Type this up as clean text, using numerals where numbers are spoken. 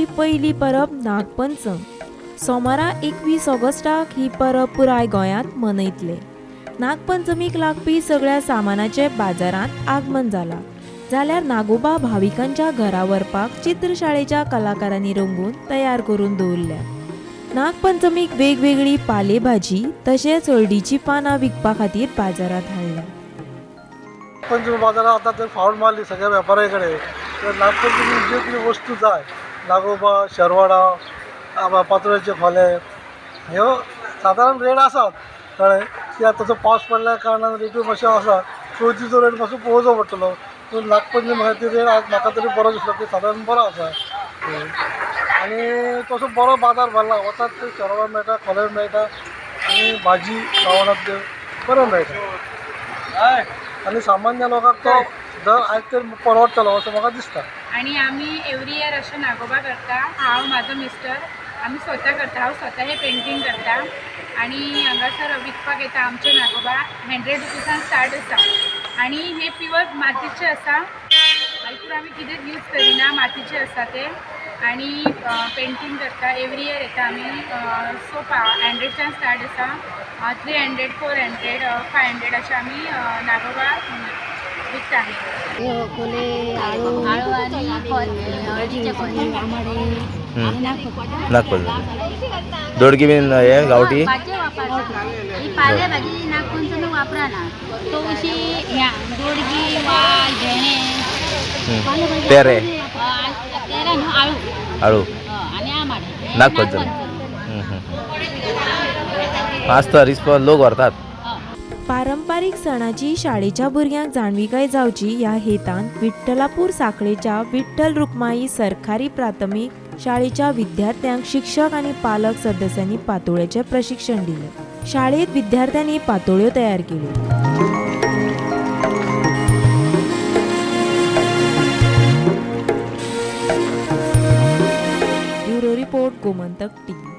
म्हयन्याची पयली परब नागपंचम. सोमारा 21 ऑगस्टाक ही परब पुराय गोंयांत मनयतले. नागपंचमीक लागपी सगळ्या सामानाचे बाजारांत आगमन जाला, जाल्यार नागोबा भाविकांच्या घरा व्हरपाक चित्रशाळेच्या कलाकारांनी रंगून तयार करून दवरल्या. नागपंचमीक वेगवेगळी पालेभाजी तशेंच हळदीची पानां विकपा खातीर बाजारांत हाडल्या. नागपंचमी बाजारात आतां तर फावट मारली सगळ्या वेपाऱ्या कडेन तर नागपंचमी ज्यो कितें वस्तू जाय, नागोबा, शेरवडां, पातोळ्याचे खोले, ह्यो सादारण रेट आसात. कळ्ळें की आतां तसो पावस पडल्या कारणान रेटूय मातश्यो आसा. चवथीचो रेट मातसो पळोवचो पडटलो. पूण नागपंचमी खातीर रेट आज म्हाका तरी बरो दिसलो की सादारण बरो आसा आनी तसो बरो बाजार भरला. वतात ते शेरवडां मेळटा, खोले मेळटा आनी भाजी खावणाक त्यो बऱ्यो मेळटा आनी सामान्य लोकांक तो दर आयज तर परवडटलो असो म्हाका दिसता. आणि आम्ही एव्हरी इयर अशें नागोबा करता. हांव, म्हाजो मिस्टर, आमी स्वता करता. हांव स्वता हे पेंटींग करता आनी हांगासर विकपाक येता. आमचे नागोबा 100 रुपीसान स्टार्ट आसा आनी हे प्युअर मातीचे आसा. हितून आमी कितेंच यूज करिना, मातीचे आसा ते. आनी पेंटींग करता. एवरी इयर येता आमी. सो 100च्यान स्टार्ट आसा, 300, 400, 500 अशें आमी नागोबा विकता. खोले, आळू, आळू आणि हळदीचे खोले. नागपंचमी दोडकी बीन हे गावठी. भाजी वापरता ही पाले भाजी. नागपंचमी वापराना तवशी, ह्या दोडगी, वाल, भेणे. पेरे. तेरा न्हू, आळू. आळू. आनी आमाडे. नागपंचमी. आसता रिस्पॉन्स, लोक व्हरतात. पारंपारीक सणाची शाळेच्या भुरग्यांक जाणविकाय जावची ह्या हेतान विठ्ठलापूर साखळेच्या विठ्ठल रुक्माई सरकारी प्राथमीक शाळेच्या विद्यार्थ्यांक शिक्षक आनी पालक सदस्यांनी पातोळ्याचें प्रशिक्षण दिलें. शाळेंत विद्यार्थ्यांनी पातोळ्यो तयार केल्यो. Bureau report, Gomantak TV.